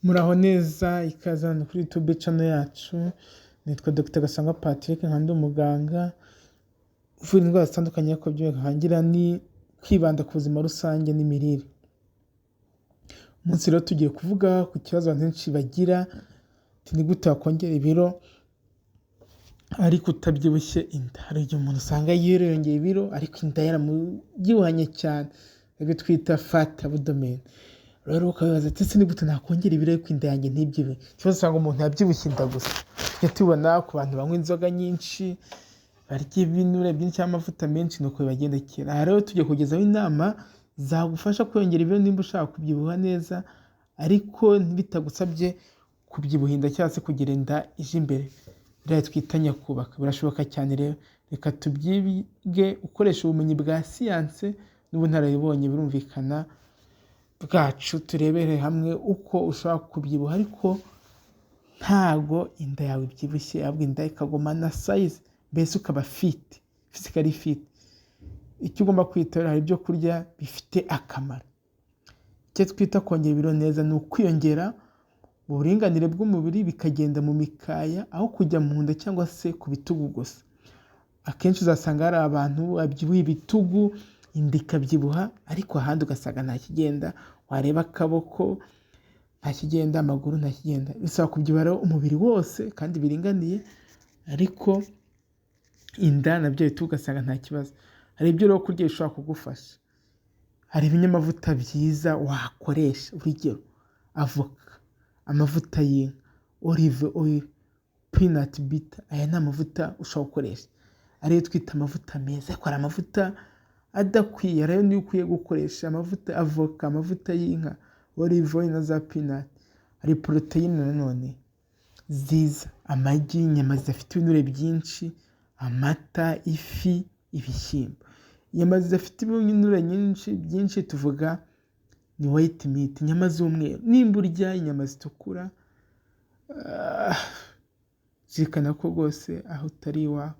Muraho neza, ikaze hano kuri YouTube channel yacu, nitwa Dr Gasangwa Patrick, nkaba ndi umuganga uvura indwara zitandukanye, ariko by'umwihariko ni kwibanda ku buzima rusange n'imirire. Umunsi rero tugiye kuvuga ku kibazo abantu benshi bagira, ni gute wakongera ibiro ariko utabyibushye inda? Hari igihe umuntu usanga yiyongereye ibiro ariko inda yaramubyibuhanye cyane, ibyo twita fat abdomen. Rero ukabibaza ati: "Ese ni gute nakongera ibiro ariko inda yanjye ntibyibuhe?" Ikibazo, usanga umuntu yabyibushye inda gusa. Tujya tubona ku bantu banywa inzoga nyinshi, barya ibinure byinshi cyangwa amavuta menshi, ni uko bibagendekera. Aha rero tugiye kugezaho inama zagufasha kwiyongera ibiro nimba ushaka kubyibuha neza, ariko bitagusabye kubyibuha inda cyangwa se kugira inda ije imbere, biriya twita nyakubaka. Birashoboka cyane rero, reka tubyige ukoresha ubumenyi bwa siyanse n'ubunararibonye, birumvikana, bwacu, turebere hamwe uko ushobora kubyibuha ariko ntago inda yawe ibyibushye, ahubwo inda ikagumana size, mbese ukaba fit, physically fit. Icyo ugomba kwitaho, hari ibyo kurya bifite akamaro. Icyo twita kongera ibiro neza ni ukwiyongera mu buringanire bw'umubiri, bikagenda mu mikaya aho kujya mu nda cyangwa se ku bitugu gusa. Akenshi uzasanga hari abantu babyibuha ibitugu, inda ikabyibuha, ariko ahandi ugasanga nta kigenda, wareba akaboko nta kigenda, amaguru nta kigenda. Bisaba kubyibuha rero umubiri wose kandi biringaniye, ariko inda nabyo bitugu ugasanga nta kibazo. Hari ibyo rero kurya bishobora kugufasha. Hari ibinyamavuta byiza wakoresha, urugero avoka, amavuta y'inka, olive oil, peanut butter. Aya ni amavuta ushobora gukoresha, ariyo twita amavuta meza, ariko hari amavuta adakwiye. Rero niyo ukwiye gukoresha amavuta avoka, amavuta y'inka, olive oil na za peanut. Hari poroteyine nanone ziza: amagi, inyama zidafite ibinure byinshi, amata, ifi, ibishyimbo. Inyama zidafite ibinure nyinshi byinshi tuvuga ni white meat, inyama z'umweru. Nimba urya inyama zitukura, zirikana ko rwose aho utari iwawe,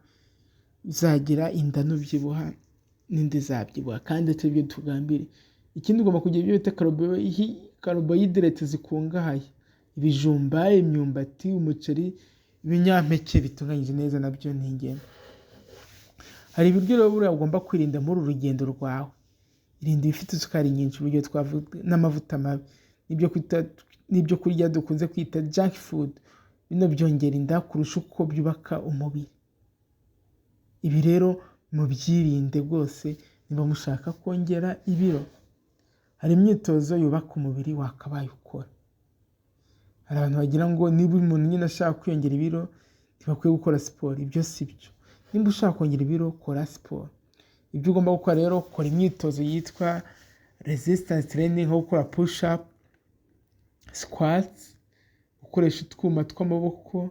uzagira inda nubyibuha n'inda izabyibuha, kandi atari byo tugambiriye. Ikindi, ugomba kugira ibyo bita carbohydrate zikungahaye: ibijumba, imyumbati, umuceri, ibinyampeke bitunganyije neza nabyo ni ingenzi. Hari ibiryo rero buriya ugomba kwirinda muri uru rugendo rwawe. Irinda ibifite isukari nyinshi, urugero twavuga n'amavuta mabi, n'ibyo kurya dukunze kwita junk food. Bino byongera inda kurusha uko byubaka umubiri. Ibi rero mubyirinde rwose niba mushaka kongera ibiro. Hari imyitozo yubaka umubiri wakabaye ukora. Hari abantu bagira ngo niba umuntu nyine ashaka kwiyongera ibiro ntibakwiye gukora siporo. Ibyo si byo. Nimba ushaka kongera ibiro, kora siporo. Ibyo ugomba gukora rero, kora imyitozo yitwa resistance training, nko gukora push up, squats, gukoresha utwuma tw'amaboko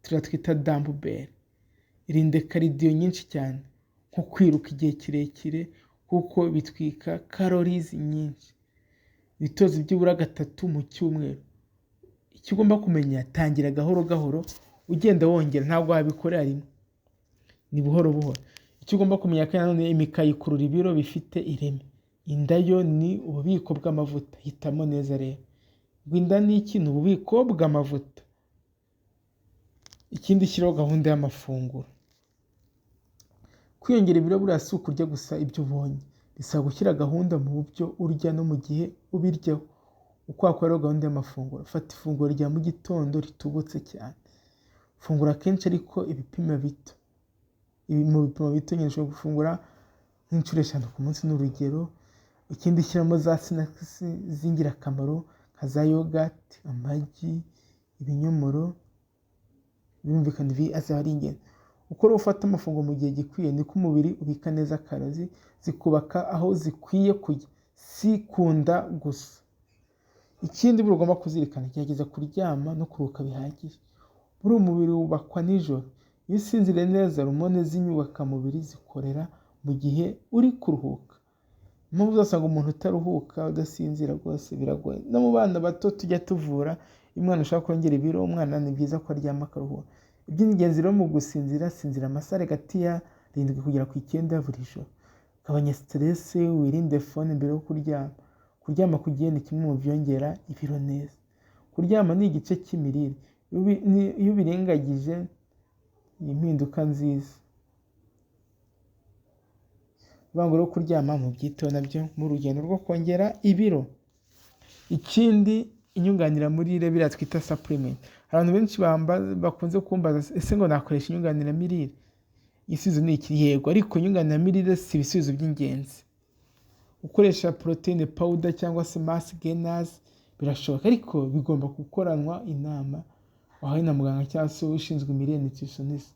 turiya twita dumbbell. Irinde cardio nyinshi cyane, nko kwiruka igihe kirekire, kuko bitwika calories nyinshi. Witoze byibura gatatu mu cyumweru. Icyo ugomba kumenya, tangira gahoro gahoro ugenda wongera, ntabwo wabikorera rimwe, ni buhoro buhoro. Icyo ugomba kumenya kandi nanone, imikaya ikurura ibiro bifite ireme, inda yo ni ububiko bw'amavuta. Hitamo neza rero. Ngo inda ni iki? Ni ububiko bw'amavuta. Ikindi, shyiraho gahunda y'amafunguro. Kwiyongera ibiro buriya si ukurya gusa ibyo ubonye, bisaba gushyira gahunda mu byo urya no mu gihe ubiryaho. Uko wakora gahunda y'amafunguro: fata ifunguro rya mu gitondo ritubutse cyane, fungura kenshi ariko ibipimo bito, mu bipimo bito nyine ushobora gufungura nk'inshuro 5 ku munsi, ni urugero. Ikindi, shyiramo za snacks z'ingirakamaro nka za yogurt, amagi, ibinyomoro, birumvikana ibi azaba ari ingenzi. Uko rero ufata amafunguro mu gihe gikwiye, niko umubiri ubika neza calories zikubaka aho zikwiye kujya, si ku nda gusa. Ikindi buriya ugomba kuzirikana, gerageza kuryama no kuruhuka bihagije. Buriya umubiri wubakwa nijoro. Iyo usinziriye neza, hormone z'inyubakamubiri zikorera mu gihe uri kuruhuka. Impamvu uzasanga umuntu utaruhuka, udasinzira, rwose biragoye. No mu bana bato tujya tuvura, iyo umwana ushaka kongera ibiro, umwana ni byiza ko aryama akaruhuka. Iby'ingenzi rero mu gusinzira, sinzira amasaha hagati ya 7 kugera ku 9 buri joro. Gabanya stress, wirinde phone mbere yo kuryama. Kuryama ku gihe ni kimwe mu byongera ibiro neza. Kuryama ni igice cy'imirire, iyo ubirengagije ni impinduka nziza. Bivuga ngo rero kuryama mubyiteho nabyo mu rugendo rwo kongera ibiro. Ikindi, inyunganiramirire, biriya twita supplement. Hari abantu benshi bakunze kumbaza: ese ngo nakoresha inyunganiramirire? Igisubizo ni iki: yego, ariko inyunganiramirire si ibisubizo by'ingenzi. Gukoresha protein powder cyangwa se mass gainers birashoboka, ariko bigomba gukoranwa inama wahawe na muganga cyangwa se ushinzwe imirire, nutritionist.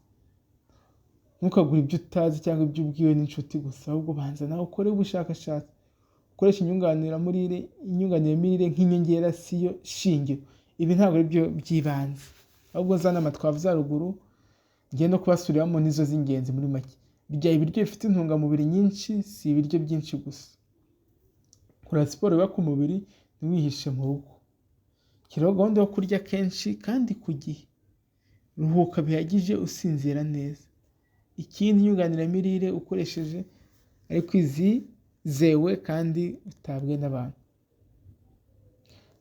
Ntukagure ibyo utazi cyangwa ibyo ubwiwe n'inshuti gusa, ahubwo banza nawe ukore ubushakashatsi. Ukoresha inyunganiramirire nk'inyongera, siyo shingiro. Ibi ntabwo ari byo by'ibanze, ahubwo za nama twavuze haruguru ngiye no kubasubiriramo nizo z'ingenzi. Muri make, rya ibiryo bifite intungamubiri nyinshi, si ibiryo byinshi gusa. Kora siporo yubaka umubiri, ntiwihishe mu rugo. Shyiraho gahunda yo kurya kenshi kandi ku gihe. Ruhuka bihagije, usinzira neza. Ikindi, inyunganiramirire ukoresheje ariko izizewe kandi utabwe n'abantu.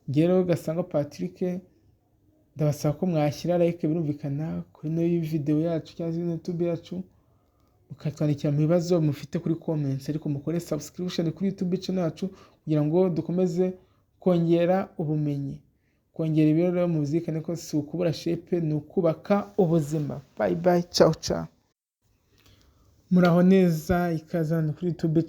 Njyewe rero Gasangwa Patrick, ndabasaba ko mwashyira like, birumvikana, kuri ino video yacu cyangwa se YouTube yacu, mukatwandikira mu bibazo mufite kuri comments, ariko mukore subscription kuri YouTube channel yacu kugira ngo dukomeze kongera ubumenyi. Kongera ibiro rero muzirikane ko si ukubura shape, ni ukubaka ubuzima. Bye bye, ciao ciao. Muraho neza, ikaze hano kuri YouTube.